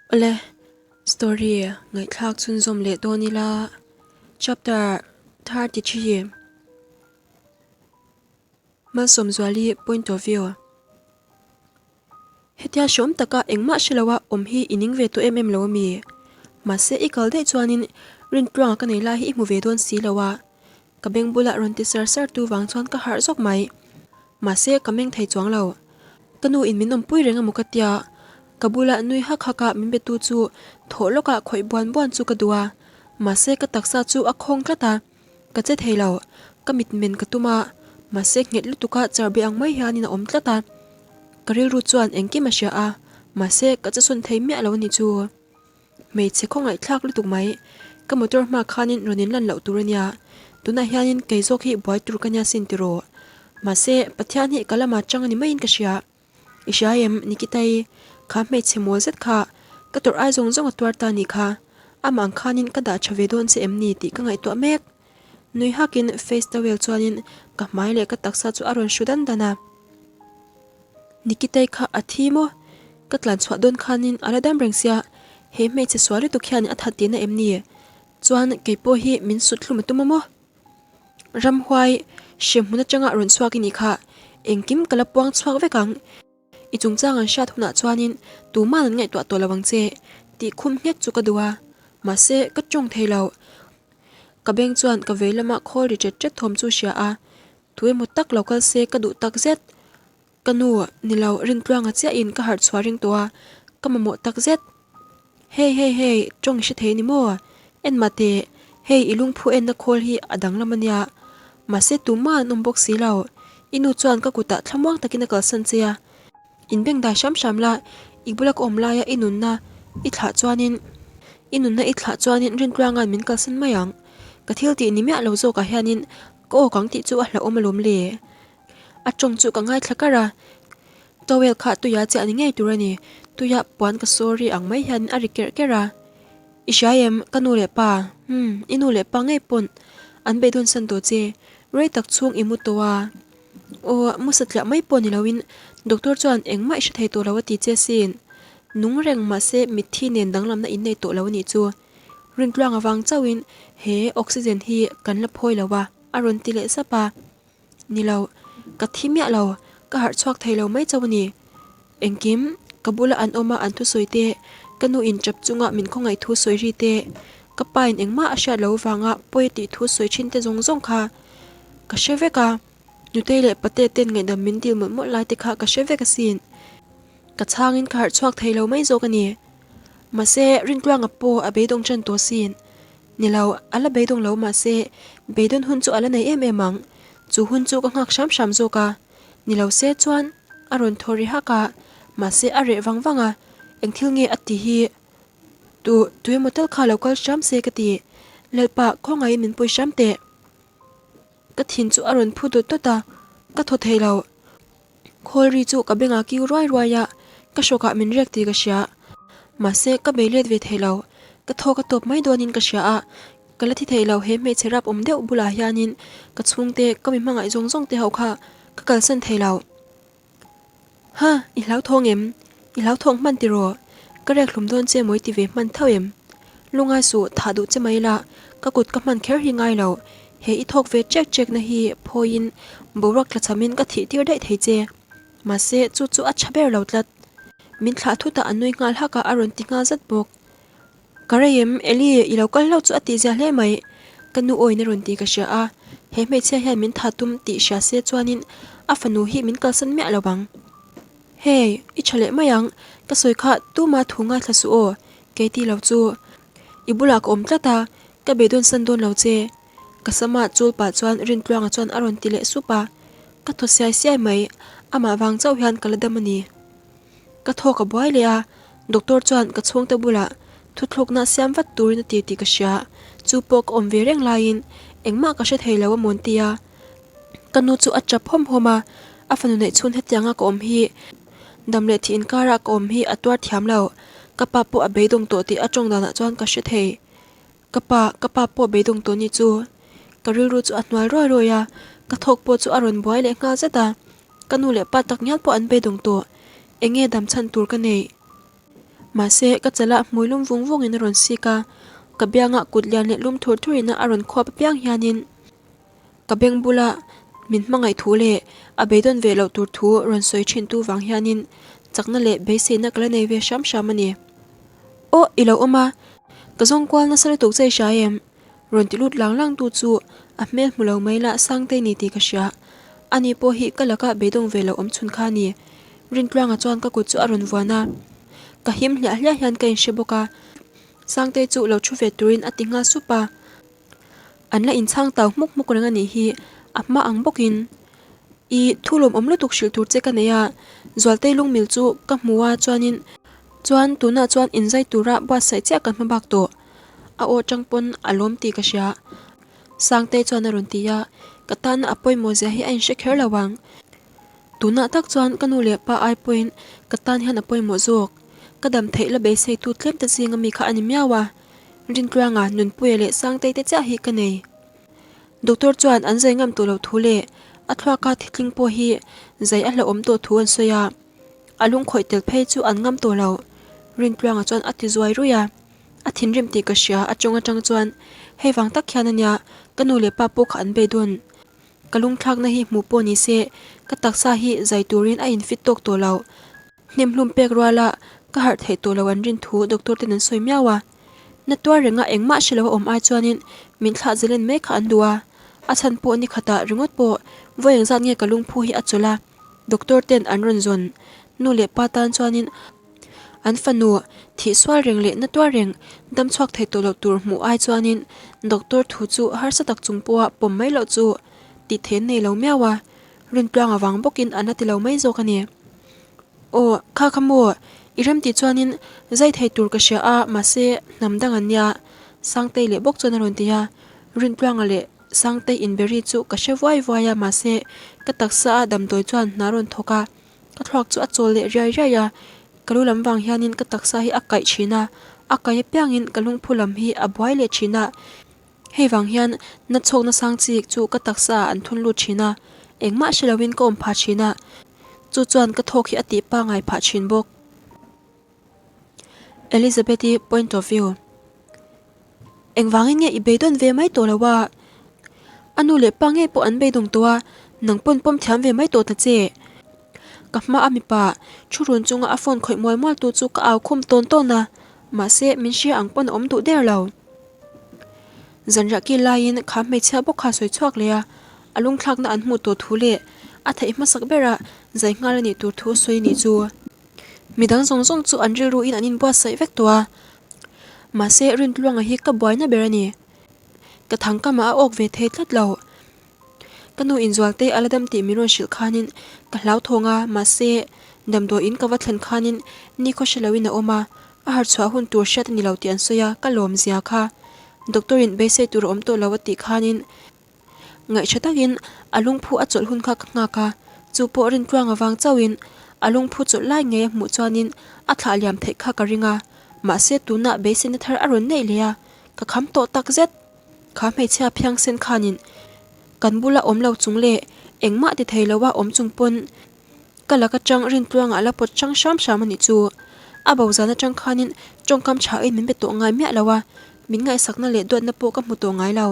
Awle, story ngaihthlak chhunzawm leh dawn ila, chapter 33, Malsawmzuali point of view. Hetia hreawm taka engmah hre loa awm hi i ning ve tawh em em lo ami? Mahse i kal daih chuanin Rintluanga ka nei lai hi i hmu ve dawn si lo a, ka beng bulah rawn ti sar sar tu vang chuan ka harh zawk mai. Mahse ka meng thei chuang lo. Ka nu in min awmpui reng emaw ka tia, ka bula nui hak hak a min betu chu thawh lawk ah khawih buan buan chu ka duh a, mahse ka taksa chu a khawng tlat a, ka che thei lo, ka mit men ka tum a, mahse nghet lutuk a charbe ang mai hian in a awm tlat a, ka rilru chuan engkim a hria a, mahse ka che sawn thei miah lo a nih chu. Hmeichhe khawngaihthlak lutuk mai, ka motor hma khanin rawn in lan loh tur a nia, tunah hianin kei zawk hi buai tur ka nia sin tiraw? Mahse, Pathian hi ka lamah chang a ni maiin ka hria. I hria em, Nikitai, kha hmeichhe mawl zet kha ka tawrh ai zawng zawng a tuar ta nih kha, amah ang khanin ka dah tha ve dawn che em ni tih ka ngaihtuah mek. Nui hakin face towel chuanin ka hmai leh ka taksa chu a rawn hru dan dan a. Nikitai kha a thi maw? Ka tlan chhuah dawn khanin a la dam reng sia, he hmeichhe sual lutuk hian a that tihna em ni? Chuan kei pawh hi min sut hlum a tum a maw? Ramhuai, hremhmun atanga rawn chhuak i nih kha, engkim ka la puang chhuak vek ang. I chungchang an hriat hunah chuanin tuman an ngaihtuah tawh lo ang che, tih khum nghet chu ka duh a, mahse ka tawng thei lo. Ka beng chuan ka vei lama khawl ri ṭet ṭet thawm chu hria a, Tu emaw tak lo kal se ka duh tak zet. Ka nu, ni lo, Rintluanga chiahin ka harh chhuah ring tawh a, ka mamawh tak zet. Hey, hey, hey, tawng i hre thei a ni maw? En mah teh, hei i lungphu enna khawl hi a danglam a nia. Mahse tumah an awm bawk si lo. I nu chuan ka kutah thlamuang takin a kalsan che a. Inbeng dai hram hram la, i bula ka awm laia i nunna i thlah chuanin i nunna i thlah chuanin Rintluanga'n min kalsan mai ang. Ka thil tih ni miah lo zawkah hianin ka awk ang tih chu a hlauhawm alawm le. A tawng chu ka ngaithla kar a, towel kha tuia chiah ni ngei tur a ni, tuia puan ka sawri ang mai hian a ri kerh kerh a. I hria em, ka nu leh pa, hmm, i nu leh pa ngei pawn an beidawn san tawh che, rei tak chhung i mu tawh a. Aw, mu satliah mai pawh ni loin doctor chuan engmah i hre thei tawh lo a ti che sin. Nung reng mahse mitthi nen danglamna in nei tawh lo a nih chu. Rintluang avang chauhin he oxygen hi kan la phawi lo a, a rawn ti leh sap a. Ni lo, ka thi miah lo, ka harh chhuak thei lo mai chauh a ni. Engkim, ka bula an awm a an thusawi te, ka nu in chap chunga min khawngaih thu sawi ri te, ka pa in engmah a hriat lo vanga pawi a tih thu sawi thin te zawng zawng kha ka hre vek a. Nutei leh pate ten ngaihdam min dil mawlh mawlh lai te kha ka hre vek asin. Ka chhangin ka harh chhuak thei lo mai zawk a ni. Mahse, Rintluanga pawh a beidawng ṭan tawh asin. Ni lo, a la beidawng lo mahse, beidawn hun chu a la nei em em ang. Chu hun chu ka nghak hram hram zawk a. Ni lo se chuan a rawn thaw ri hak a, mahse a reh vang vang a, eng thil nge a ti hi? Tu, tu emaw tal kha lo kal hram se ka ti. Lalpa, khawngaihin min pui hram teh. Ka thin chu a rawn phu dawt dawt a, ka thaw thei lo. Khawl ri chu ka bengah kiu ruai ruai a, ka hrawkah min riak tih ka hria. Mahse, ka bei let ve thei lo. Ka thaw ka tawp mai dawnin ka hria a, ka la thi thei lo. He hmeichhe rap awm deuh bulah hianin ka chhungte, ka mi hmangaih zawng zawng te ho kha ka kalsan thei lo. Ha, i hlauthawng em? I hlauthawng hman tiraw? Ka riak hlum dawn che mawi ti ve hman tho em? Lungai suh, thah duh che mai la, ka kut ka hman kher hi ngai lo. He i thawk ve chek chek na hi phawiin boruak tla chhamin ka thih tir daih thei che. Mahse, chu chu a tha ber lo tlat. Min thlah thut a, a nui nghal hak a, a rawn ti nghal zat bawk. Ka rei em, Eli, i lo kal hlauh chu a tih zia hle mai. Ka nu awiin a rawn ti ka hria a, he hmeichhia hian min tha tum tih hria se chuanin a fanu hi min kalsan miah lo ang. Hey, i tha leh mai ang, ka sawi kha tuma thu ngaithla suh aw, kei ti lo chu. I bulah ka awm tlat a, ka beidawn san dawn lo che. Ka sama chul pah chuan Rintluanga chuan a rawn ti leh sup a, ka thaw siai siai mai, amah vang chauh hian ka la dam a ni. Ka thawk a buai leh a, doctor chuan ka chhungte bulah thuthlukna siam vat turin a ti tih ka hria, chu pawh ka awm ve reng laiin engmah ka hre thei lo a mawn tia. Ka nu chu a tap hawm hawm a, a fanu neih chhun hetianga ka awm hi dam leh thih inkara ka awm hi a tuar thiam lo, ka pa pawh a beidawng tawh tih a tawng danah chuan ka hre thei. Ka pa, ka pa pawh beidawng tawh ni chu. Ka rilru chu a hnual ruai ruai a, ka thawk pawh chu a rawn buai leh nghal zet a. Ka nu leh pa tak ngial pawh an beidawng tawh. Eng nge dam chhan tur ka neih? Mahse, ka chalah hmui lum vung vungin a rawn sik a, ka biangah kut lian leh lum thur thurin a rawn khuap apiang hianin ka beng bula min hmangaih thu leh a beidawn ve loh tur thu rawn sawi thin tu vang hianin chakna leh beiseina ka la nei ve hram hram a ni. Aw, i lo awm a, ka zawng kual nasa lutuk che i hria em? Rawn ti lut lang lang tu chu a hmel hmu lo mai lah Sangtei ni tih ka hria. Ani pawh hi ka laka beidawng ve lo awm chhun kha a ni. Rintluanga chuan ka kut chu a rawn vuan a, ka him hliah hliah hian ka inhre bawk a. Sangtei chu lo thu ve turin a ti nghal sup a. An la inchhang tau hmuk hmuk reng a nih hi, a hma ang bawkin. I thu lawmawm lutuk hrilh tur che ka nei a, Zualtei lungmil chu ka hmu a chuanin chuan tunah chuan inzai tura buatsaih chiah kan hma bak tawh. A aw tang pawn a lawm tih ka hria. Sangtei chuan a rawn ti a, ka tana a pawimawh zia hi a inhre kher lo ang. Tunah tak chuan ka nu leh pa ai pawhin ka tan hian a pawimawh zawk. Ka dam theih la beiseitu tlem ta zinga mi kha a ni miau a. Rintluanga, Nunpuia leh Sangtei te chiah hi ka nei. Doctor chuan an zai ngam tawh loh thu leh a thluaka thitling pawh hi zai a hlauhawm tawh thu an sawi a. A lungkhawih tel phei chu an ngam tawh lo. Rintluanga chuan a ti zuai ruih a. A thinrim tih ka hria, a tawng atang chuan hei vang tak hian a nia ka nu leh pa pawh kha an bei dawn. Ka lungthlakna hi hmuh pawh ni se ka taksa hi zai turin a infit tawk tawh lo. Hnemhlum pek ruala ka harh theih tawh lo an rin thu doctor ten an sawi miau a. Na tuar renga engmah hre lo a awm ai chuanin min thlah zelen mai kha an duh a. A chhan pawh ni khatah ringawt pawh vawi engzat nge ka lungphu hi a chawlh a, doctor ten an rawn zawn. Nu leh pa tan chuanin An fanu thih sual reng leh na tuar reng dam chhuak thei tawh loh tur hmuh ai chuanin doctor thu chu harsa tak chung pawha pawm mai loh chu tih theih an nei lo miau a, Rintluang avang bawkin an la ti lo mai zawk a ni. Aw, kha kha maw, i rem tih chuanin zai thei tur ka hria a, mahse hnam dang an nia, Sangtei leh bawk chuan a rawn ti a, Rintluanga leh Sangtei inberi chu ka hre vuai vuai a, mahse ka taksa a damdawi chuan hna rawn thawk a. Ka thluak chu a chawl leh riai riai a, ka lu lam vang hianin ka taksa hi a kaih thin a, a kaih apiangin ka lungphu lam hi a buai leh thin a, hei vang hian na chhawk na sang chi chu ka taksa ah an thun lut thin a, engmah hre loin ka awm phah thin a, chu chuan ka thawk hi a tih pangai phah thin bawk. Elizabeth-i point of view. Engvangin nge i beidawn ve mai tawh lo a? A nu leh pa ngei pawh an beidawng tawh a, nang pawn pawm thiam ve mai tawh ta che. Ka hma a mipa thu run chunga a phone khawih mual mual tu chu ka au khum tawn tawn a, mahse min hria ang pawn a awm duh der lo. Zanriah kil laiin kha hmeichhia bawk kha sawi chhuak leh a, a lungthlakna an hmuh tawh thu leh a theih hmasak bera zai nghal a nih tur thu a sawi a nih chu. Midang zawng zawng chu an rilruin an inbuatsaih vek tawh a, mahse Rintluanga hi ka buaina ber a ni. Ka thangkamah a awk ve thei tlat lo. Ka nu inzualte a la dam tih min rawn hrilh khanin ka hlauthawng a, mahse damdawiin ka va thlen khanin nikhaw hre loin a awm a, a harchhuah hun tur hriat a ni lo tih an sawi a, ka lawm zia kha. Doctor in beisei tur a awm tawh lo a tih khanin Ngaihṭha takin a lungphu a chawlh hun kha ka nghak a, chu pawh Rintluang avang chauhin a lungphu chawlh lai ngei a hmuh chuanin a thlah liam theih kha ka ring a, mahse tunah beiseina thar a rawn neih leh a, ka kham tawh tak zet. Kha hmeichhia phiangsen khanin kan bula awm lo chung leh engmah ti thei loa awm chung pawn ka lak atang Rintluanga a la pawt hrang hram hram a nih chu. A bo zan atang khanin tawngkam thain min be tawh ngai miah lo a, min ngaihsakna leh duatna pawh ka hmu tawh ngai lo.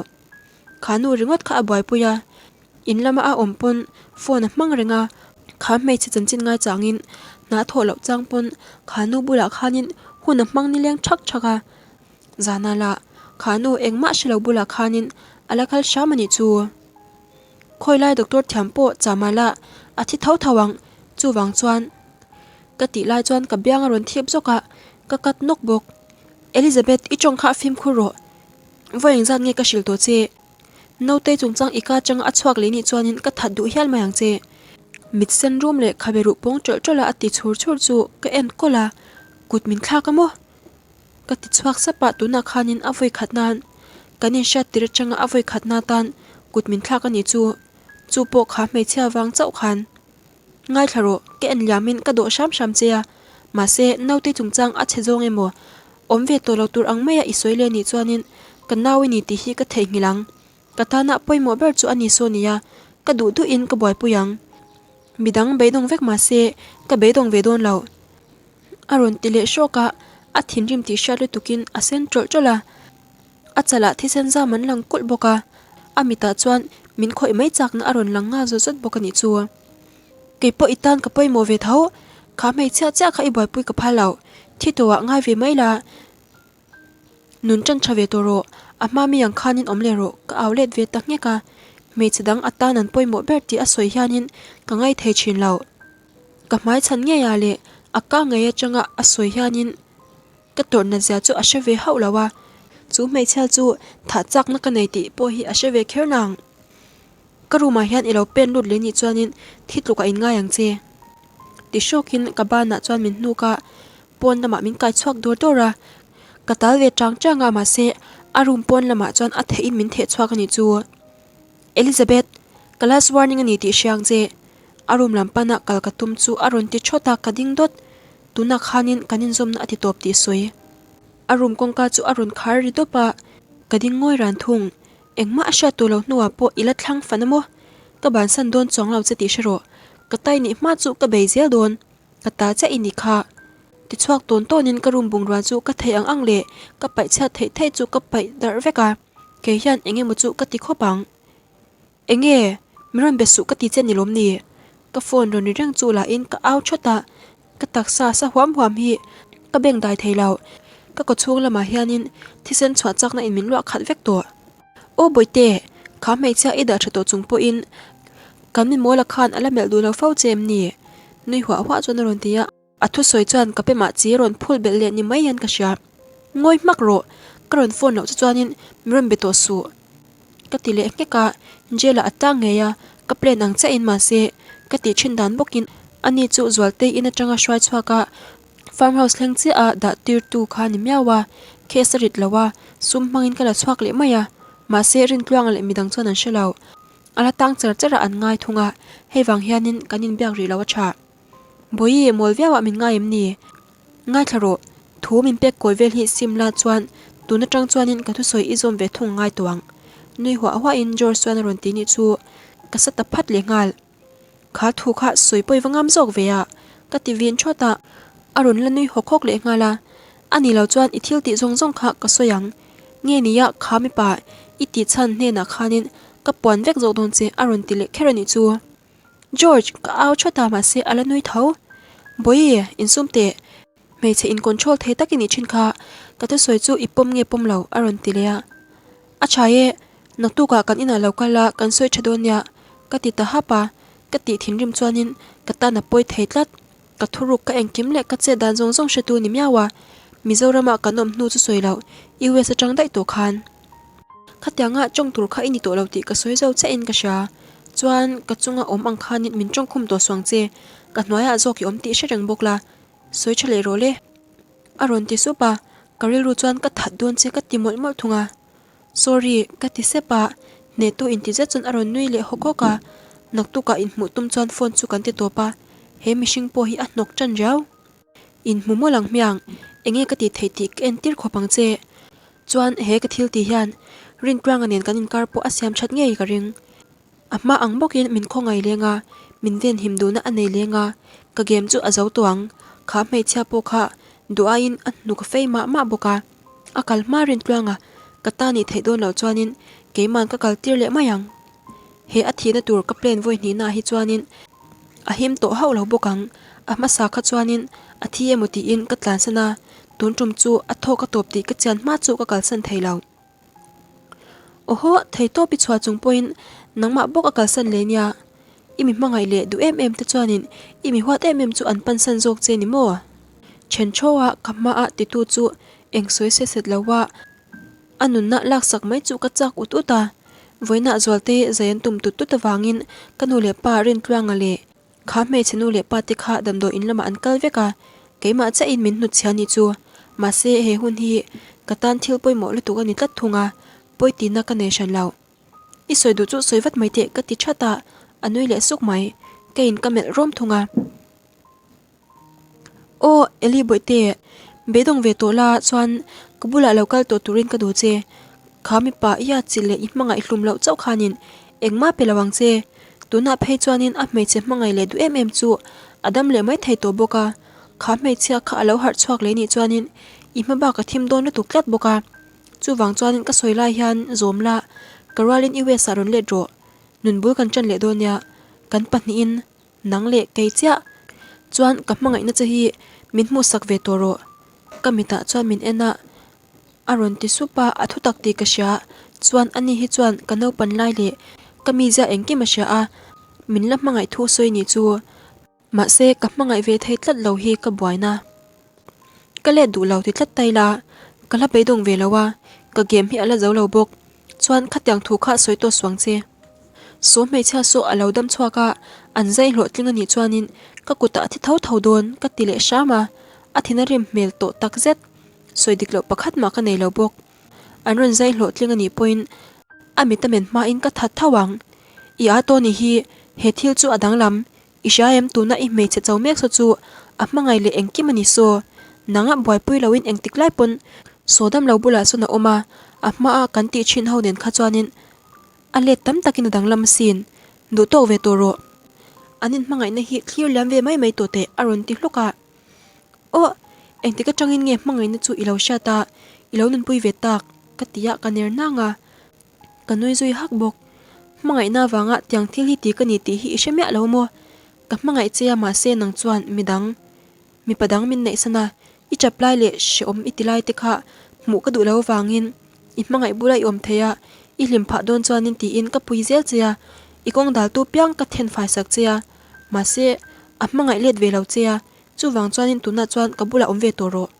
Kha nu ringawt kha a buaipui a, in lama a awm pawn phone a hmang reng a, kha hmeichhe chanchin ngai changin hna thawh loh chang pawn kha nu bulah khanin hun a hmang nileng thak thak a, zana lah kha nu engmah hre lo bulah khanin a la kal hram a nih chu. Khawi lai doctor thiam pawh chama lah a thi tho tho ang, chuvang chuan ka tih lai chuan ka biang a rawn thip zawk a, ka cut nawk bawk. Elizabeth i tawng kha fimkhur rawh. Vawi engzat nge ka hrilh tawh che? Nautei chungchang i ka atanga a chhuak leh nih chuanin ka that duh hial mai ang che. Mit sen rum leh khabe ruh pawng tawlh tawlh a a ti chhur chhur chu ka en kawlh a, kut min thlak a maw? Ka ti chhuak sap a, tunah khanin a vawi khat nan kan inhriat tir atanga a vawi khat na tan kut min thlak a nih chu, chu pawh kha hmeichhia vang chauh khan. Ngaithla rawh, ka en liamin ka dawh hram hram che a, mahse naute chungchang a chhe zawng emaw, awm ve tawh lo tur ang maia i sawi leh nih chuanin ka nau i ni tih hi ka theihnghilh ang. Ka tana pawimawh ber chu a ni saw nia, ka duh duhin ka buaipui ang. Midang beidawng vek mahse ka beidawng ve dawn lo. A rawn ti leh hrawk a. A thinrim tih hriat lutukin a sen ṭawlh ṭawlh a, a chalah thisen zam an lang kulh bawk a, a mitah chuan min khawih mai chakna a rawn lang nghal zawt zawt bawk a nih chu. Kei pawh i tan ka pawimawh ve tho, kha hmeichhia chiah kha i buaipui ka phal lo, thi tawhah ngai ve mai la, Nun ṭan ṭha ve tawh rawh, a hma mi ang khanin awm leh rawh, ka au let ve ta nghek a, hmeichhe dang a tan an pawimawh ber tih a sawi hianin ka ngai thei ṭhin lo. Ka hmai chhan ngei ah leh a ka ngei aṭanga a sawi hianin ka tawrh nat zia chu a hre ve hauh lo a, chu hmeichhia chu thah chakna ka nei tih pawh hi a hre ve kher nang. Ka room ah hian i lo pen lut leh nih chuanin thi tluk ah in ngai ang che. Ti hrawkin ka banah chuan min hnuk a, pawn lamah min kai chhuak dawr dawr a, ka tal ve chang chang a mahse a room pawn lamah chuan a theih in min theh chhuak a nih chu. Elizabeth, ka last warning a ni tih hria ang che. A room lam pana kal ka tum chu a rawn ti thawt a, ka ding dawt. Tunah khanin kan inzawmna a ti tawp tih sawi. A room kawngka chu a rawn khar ri dawp a, ka ding ngawi ran thung. Engmah a hriat tur lo hnuah pawh i la thlang fan a maw? Ka bansan dawn chuang lo che tih hre rawh. Ka tai nih hma chu ka bei zel dawn. Ka ta chiah i nih kha. Tichhuak tawn tawnin ka room bungrua chu ka theih ang ang leh ka paih chhiat theih theih chu ka paih darh vek a, kei hian eng emaw chu ka ti khawp ang. Enge? Mi rawn be suh ka ti che ni lawm ni? Ka phone rawn ri reng chu lahin ka au thawt a, ka taksa sa huam huam hi ka beng dai thei lo. Ka kawchhung lamah hianin thisen chhuah chakna in min luah khat vek tawh. Aw Bawihte, kha hmeichhia i dah tha tawh chung pawhin kan mimawla khan a la melh duh lo fo che em ni? Nui huah huah chuan a rawn ti a. A thusawi chuan ka pemah chi rawn phul belh leh ni mai hian ka hria. Ngawi hmak rawh, ka rawn phone loh che chuanin mi rawn be tawh suh. Ka ti leh nghek a, jail ah a tang ngei a, ka plan ang chiahin mahse ka tih thin dan bawkin ani chu Zualtei in atanga hruai chhuak a, Farm house thleng chiah a dah tir tu kha ni miau a, case a rit lo a, sum hmangin ka la chhuak leh mai a, mahse Rintluanga leh midang chuan an hre lo. A la tang cher cher a an ngai thung a, hei vang hianin kan inbiak rih lo a tha. Bawihi, mawl viau ah min ngai em ni? Ngaithla rawh, thu min pek kawi vel hi sim la chuan tun atang chuanin ka thusawi i zawm ve thung a ngai tawh ang. Nui huah huahin George chuan a rawn ti nih chu ka sa ta phat leh nghal. Kha thu kha sawi pawi va ngam zawk ve a, ka ti vin thawt a, a rawn la nui hawk hawk leh nghal a, a ni lo chuan i thil tih zawng zawng kha ka sawi ang, nge nia kha mipa i tih chhan hnenah khanin ka puan vek zawk dawn che a rawn ti leh kher a nih chu. George, ka au thawt a mahse a la nui tho. Bawihi, insum teh, Hmeichhe in control thei tak i nih thin kha, ka thusawi chu i pawm nge pawm lo a rawn ti leh a. A tha e, naktukah kan inah lo kal a, kan sawi tha dawn nia ka ti ta hap a, ka tih thinrim chuanin ka tan a pawi thei tlat. Ka thuruk ka engkim leh ka chet dan zawng zawng hretu ni miau a, Mizorama kan awm hnu chu sawi loh, US atang daih tawh khan. Khatianga tawng tur kha i ni tawh lo tih ka sawi zo chiahin ka hria. Chuan ka chunga awm ang khanin min tawngkhum tawh suang che, ka hnuaiah zawk i awm tih hre reng bawk la. Sawi tha leh rawh le. A rawn ti sup a, ka rilru chuan ka that dawn che ka ti mawlh mawlh thung a. Sorry, ka ti sep a, hnehtu inti zet chuan a rawn nui leh hawk hawk a. Naktukah inhmuh tum chuan phone chu kan ti tawp a, he mihring pawh hi a hnawk tan riau. Inhmu mawlh ang hmiang, enge ka tih theih tih ka entir khawp ang che. Chuan he ka thil tih hian Rintluanga nen kan inkar pawh a siam that ngei ka ring. A hma ang bawkin min khawngaih leng a, min venhim duhna a nei leng a, ka game chu a zo tawh ang. Kha hmeichhia pawh kha duh aiin a hnuk a fei mah mah bawk a. A kal hma Rintluanga ka ta nih theih dawn loh chuanin keiman ka kal tir leh mai ang. He a thihna tur ka plan vawi hnihnaah hi chuanin a him tawh hauh lo bawk ang. A hmasa kha chuanin a thi emaw tiin ka tlansan a, tun tum chu a thawk a tawp tih ka chian hma chu ka kalsan thei lo. Awhaw, theitawp i chhuah chung pawhin nangmah bawk a kalsan leh nia. I mi hmangaih leh duh em em te chuanin i mi huat em em chu an pansan zawk che ni maw? Then thaw a ka hmaah titu chu eng sawi set set lo a, a nunna laksak mai chu ka chak ut ut a. Vawiinah Zualte zai an tum tut tut avangin ka nu leh pa Rintluanga leh Kha hmeichhe nu leh pa te kha damdawi in lamah an kal vek a, keimah chiahin min hnutchhia ni chu. Mahse, he hun hi ka tan thil pawimawh lutuk a ni tlat thung a, pawi tihna ka nei hran lo. I sawi duh chu sawi vat mai teh ka ti that a, a nui leh suk mai. Keiin ka melh rawm thung a. Aw, Eli Bawihte, beidawng ve tawh la chuan ka bulah lo kal tawh turin ka duh che. Kha mipa i at chilh leh i hmangaih hlum loh chauh khanin engmah pe lo ang che. Tunah phei chuanin a hmeichhe hmangaih leh duh em em chu a dam leh mai thei tawh bawk a. Kha hmeichhia kha a lo harh chhuak leh nih chuanin. I hma bak a thim dawn lutuk tlat bawk a. Chuvang chuanin ka sawi lai hian zawm la, ka rualin US ah rawn let rawh. Nun bul kan ṭan leh dawn nia, kan pahnihin nang leh kei chiah chuan ka hmangaihna che hi min hmuhsak ve tawh rawh. Ka mitah chuan min en a, a rawn ti sup a, a thutak tih ka hria. Chuan ani hi chuan ka naupan lai leh ka mizia engkim a hria a, min la hmangaih thu sawi ni chu. Mahse, ka hmangaih ve thei tlat lo hi ka buaina. Ka let duh lo ti tlat ta ila, ka la beidawng ve lo a, ka game hi a la zo lo bawk. Chuan khatiang thu kha sawi tawh suang che. Saw hmeichhia saw a lo dam chhuak a, an zai hlawhtling a nih chuanin ka kutah a thi tho tho dawn ka ti leh hram a, a thin a rim hmel tawh takzet. Sawi dik loh pakhat mah ka nei lo bawk. An rawn zai hlawhtling a nih pawhin a mit a men hmain ka that tho ang. I a Tony hi he thil chu a danglam I hria em tuna i hmeichhe cho mek saw chu a hmangaih leh engkim a ni saw. Nanga buaipui loin engtik lai pawn saw dam lo bulah sawn a awm a, a hmaa kan tih thin ho nen kha chuanin a let tam takin a danglam asin. Duh tawk ve tawh rawh. An inhmangaihna hi thlir liam ve mai mai tawh teh a rawn ti hlawk a. Aw, engtik atangin nge hmangaihna chu i lo hriat a, i lo nunpui ve tak? ka ti a, ka ner nang a. Ka nui zui hak bawk. Hmangaihna avanga tiang thil hi ti ka ni tih hi i hre miah lo maw? Ka hmangaih che a mahse nang chuan midang, mipa dang min neihsan a, i chap lai leh hrehawm i ti lai te kha hmuh ka duh lo avangin i hmangaih bula i awm thei a, i hlim phah dawn chuanin tiin ka pui zel che a, i kawng daltu piang ka then fai sak che a, mahse a hmangaih let ve lo che a, chuvang chuanin tunah chuan ka bulah awm ve tawh rawh.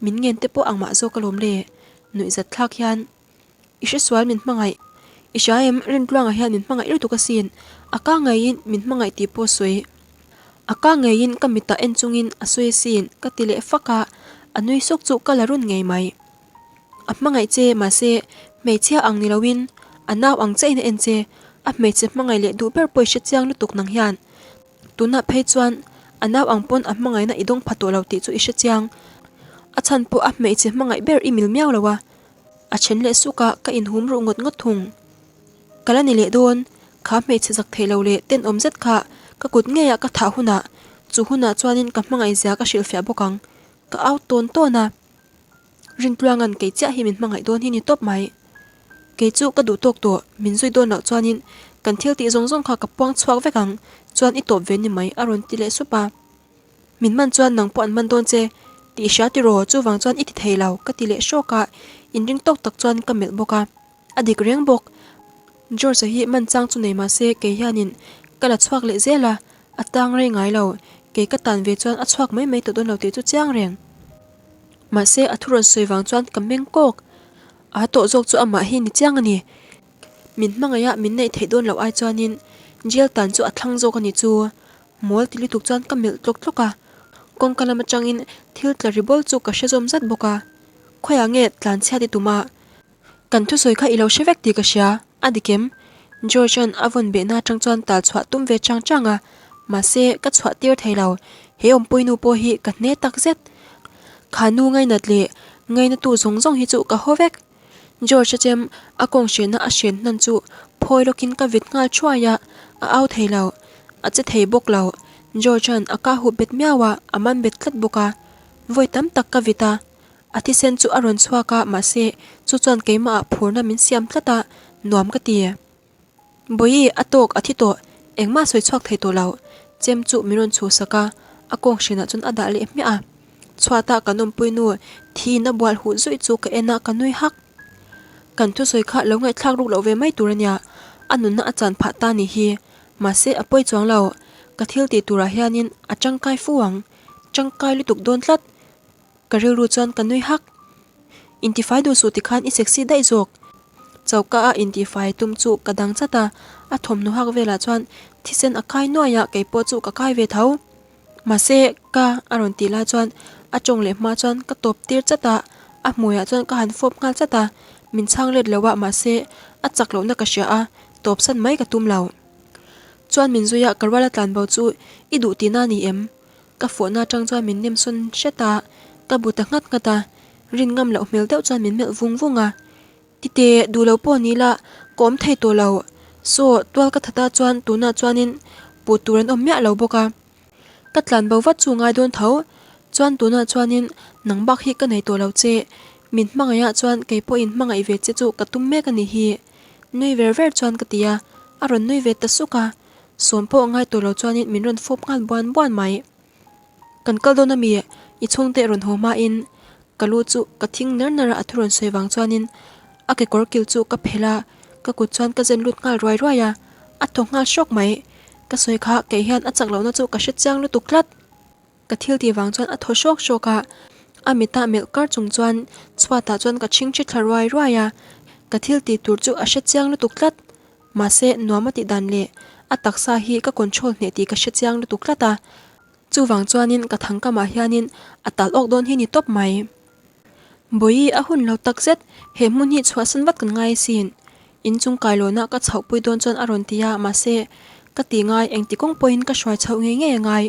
Min ngen te pawh ang mah zawk alawm le, nuihzat thlak hian. I hresual min hmangaih. I hria em, Rintluanga hian min hmangaih lutuk asin. A ka ngeiin min hmangaih tih pawh sawi. A ka ngeiin ka mitah en chungin a sawi asin, ka ti leh fak a, a nui sawk chu ka la run ngei mai. A hmangaih che, mahse, hmeichhia ang ni loin a nau ang chiahin a en che. A hmeichhe hmangaih leh duh ber pawh i hre chiang lutuk nang hian. Tunah phei chuan a nau ang pawn a hmangaihna i dawng pha tawh lo tih chu i hre chiang. A chhan pawh a hmeichhe hmangaih ber i mil miau lo a. A then leh suk a, ka inhum ruh ngawt ngawt thung. Ka la ni leh dawn, kha hmeichhe zak theih lo leh tenawm zet kha ka kut ngeiah ka thah hunah, chu hunah chuanin ka hmangaih zia ka hrilhfiah bawk ang. Ka au tawn tawn a, Rintluanga'n kei chiah hi min hmangaih dawn hi ni tawp mai. Kei chu ka duh tawk tawh, min zui dawn loh chuanin kan thil tih zawng zawng kha ka puang chhuak vek ang, chuan i tawp ve ni mai a rawn ti leh sup a. Min man chuan nang pawh an man dawn che tih i hria tiraw? Chuvang chuan i ti thei lo, ka ti leh hrawk a, inring tawk tak chuan ka melh bawk a, a dik reng bawk. George-a hi man chang chu nei mah se kei hianin ka la chhuak leh zel a, a tang rei ngai lo, kei ka tan ve chuan a chhuak mai mai tawh dawn lo tih chu chiang reng. Mahse a thu rawn sawi vang chuan ka meng kawk, a tawh zawk chu amah hi ni chiang a ni. Min hmangaih a min neih theih dawn loh ai chuanin jail tan chu a thlang zawk a ni chu. Mawl ti lutuk chuan ka melh tlawk tlawk a, kawngka lam atangin thil tla ri bawl chu ka hre zawm zat bawk a. Khawiah nge tlanchhiat i tum a? Kan thusawi kha i lo hre vek tih ka hria, a dik em? George-a'n a vawn behna atang chuan tal chhuah tum ve chang chang a, mahse ka chhuah tir thei lo, he awmpui nu pawh hi ka hne tak zet. Kha nu ngainat leh ngainatu zawng zawng hi chu ka haw vek. George-a chem a kawng hrenna a hren hnan chu phawi lawkin ka vit nghal thuai a, a au thei lo, a che thei bawk lo. George-a'n a ka hup bet miau a, a man bet tlat bawk a. Vawi tam tak ka vit a, a thisen chu a rawn chhuak a, mahse chu chuan keimahah phurna min siam tlat a, nuam ka ti. Bawihi, a tawk, a thi tawh, engmah sawi chhuak thei tawh lo. Chem chu min rawn chhuhsak a, a kawng hrinah chuan a dah leh hmiah a. Chhuatah kan awmpui nu thiin a bual huh zuih chu ka en a, ka nui hak. Kan thusawi kha lo ngaihthlak ruk loh ve mai tur a nia, a nunna a chan phah ta ni hi. Mahse, a pawi chuang lo, ka thil tih turah hianin a tangkai fu ang, tangkai lutuk dawn tlat. Ka rilru chuan ka nui hak. Intifai duh suh tikhan i sexy daih zawk. Choka a intifai tum chu ka dang chat a, a thawmhnaw hak velah chuan thisen a kai nuai a, keipawh chu ka kai ve tho. Mahse, ka a rawn tih lai chuan a tawng leh hma chuan ka tawp tir chat a, a hmuiah chuan ka han fawp nghal chat a, min chhang let lo a, mahse a chak lohna ka hria a, tawp san mai ka tum lo. Chuan min zui a, ka ruala tlanbo chu i duh tihna a ni em? Ka fawhna atang chuan min nem sawn hret a, ka bu ta nghat nghat a, rin ngam loh hmel deuh chuan min melh vung vung a. Tite, duh lo pawh ni la, ka awm thei tawh lo. Saw, tual ka that a chuan tunah chuanin puh tur an awm miah lo bawk a. Ka tlan bo vat chu ngai dawn tho. Chuan tunah chuanin nang bak hi ka nei tawh lo che, min hmangaih ah chuan kei pawhin hmangaih ve che chu ka tum mek a nih hi. Nui ver ver chuan ka ti a, a rawn nui ve ta suk a. Sawm pawh ngai tawh lo chuanin min rawn fawp nghal buan buan mai. Kan kal dawn ami? I chhungte rawn haw hmain ka lu chu ka thing ner ner a, a thu rawn sawi vang chuanin a kekawr kil chu ka phelh a, ka kut chuan ka zen lut nghal ruai ruai a, a thaw nghal hrawk mai. Ka sawi kha kei hian a chak lohna chu ka hre chiang lutuk tlat. Ka thil tih vang chuan a thaw hrawk hrawk a, a mita melh kar chung chuan chhuatah chuan ka chhing thri thla ruai ruai a, ka thil tih tur chu a hre chiang lutuk tlat. Mahse nuam a tih dan leh a taksa hi ka control hneh tih ka hre chiang lutuk tlat a, chuvang chuanin ka thangkamah hianin a tal awk dawn hi ni tawp mai. Bawihi a hun lo tak zet, he hmun hi chhuahsan vat kan ngai asin. Inchung kailawnah ka chhohpui dawn chuan a rawn ti a, mahse ka ti ngai engti kawng pawhin ka hruai chhoh ngei ngei a ngai.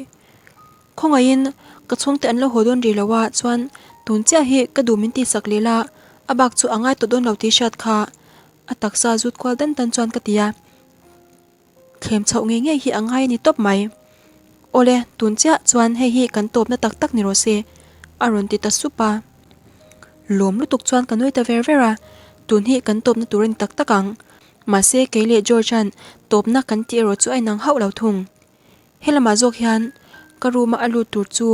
Khawngaihin ka chhungte an lo haw dawn rih lo a, chuan tun chiah hi ka duh min tihsak leh la, a bak chu a ngai tawh dawn lo tih hriat kha a taksa zut kual dan dan chuan ka ti a. Thlem chhoh ngei ngei hi a ngai a ni tawp mai. Awle, tun chiah chuan hei hi kan tawpna tak tak ni rawh se, a rawn ti ta sup a. Lawm lutuk chuan ka nui ta ver ver a, tun hi kan tawpna tur a ni tak tak ang. Mahse, kei leh George-a'n tawpna kan tih erawh chu a inang hauh lo thung. He lamah zawk hian ka room a a lut tur chu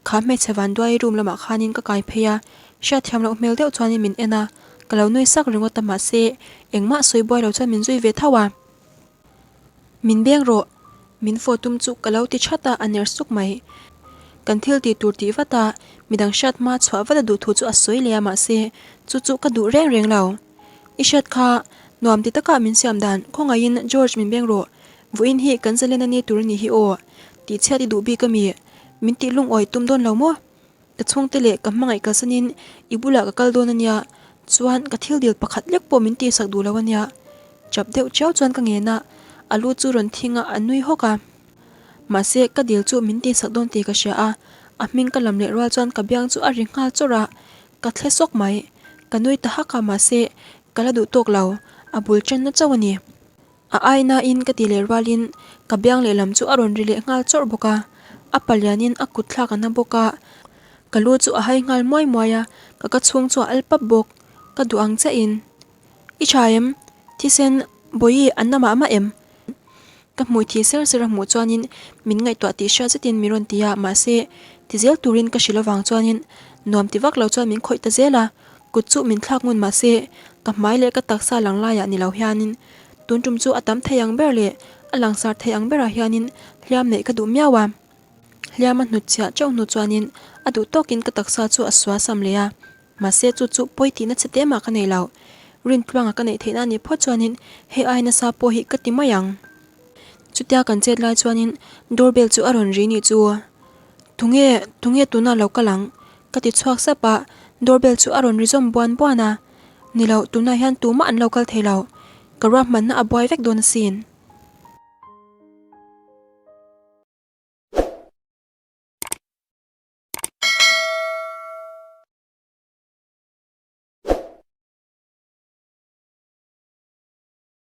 kha hmeichhe vanduai room lamah khanin ka kai phei a, hriatthiam loh hmel deuh chuanin min en a, ka lo nui sak ringawt a mahse engmah sawi buai lo chuan min zui ve tho a. Min beng rawh, min fawh tum chu ka lo ti that a, a ner suk mai. Kan thil tih tur tih vat a, midang hriat hma chhuah vat a duh thu chu a sawi leh a mahse chu chu ka duh reng reng lo. I hriat kha nuam ti taka min siam dan khawngaihin George min beng rawh, Vawiin hi kan zalen a ni tur a nih hi aw, tih chhiat i duh bik a mi? Min tih lungawi tum dawn lo maw? Ka chhungte leh ka hmangaih kalsanin i bulah ka kal dawn a nia, chuan ka thil dil pakhat lek pawh min tihsak duh lo a nia. Chap deuh chiau chuan ka ngen a, a lu chu rawn thing a, a nui hawk a. Mahse, ka dil chu min tihsak dawn tih ka hria a, a hming ka lam leh rual chuan ka biang chu a ri nghal chawrh a, ka thle sawk mai. Ka nui ta hak a, mahse, ka la duh tawk lo, a bul tanna chauh a ni. A ainain ka ti leh rualin ka biang lehlam chu a rawn ri leh nghal chawrh bawk a, a palianin a kut thlak a na bawk a, ka lu chu a hai nghal muai muai a, ka ka chhung chu a al pap bawk, ka duh ang chiahin. I tha em? Thisen Bawihi an na mah mah em? Ka hmui thi ser ser a hmuh chuanin min ngaihtuah tih hriat zetin min rawn ti a, mahse ti zel turin ka hrilh avang chuanin nuam ti vak lo chuan min khawih ta zel a, kut chu min thlak ngun mahse ka hmai leh ka taksa lang laiah ni lo hianin Tun tum chu a tam thei ang ber leh a langsar thei ang berah hianin hliam neih ka duh miau a. Hliam a hnut chhiah teuh hnu chuanin a duh tawkin ka taksa chu a sual sam leh a. Mahse chu chu pawi tihna chhe te mah ka nei lo. Rintluanga ka neih theihna anih phawt chuanin hei ai nasa pawh hi ka ti mai ang. Chutia kan chet lai chuanin door bell chu a rawn ri nih chu. Tunge, tunge tuna lo kal ang? Ka ti chhuak sap a, door bell chu a rawn ri zawm buan buan a. Ni lo, tunah hian tumah an lo kal thei lo. Ka ruahmanna a buai vek dawn asin.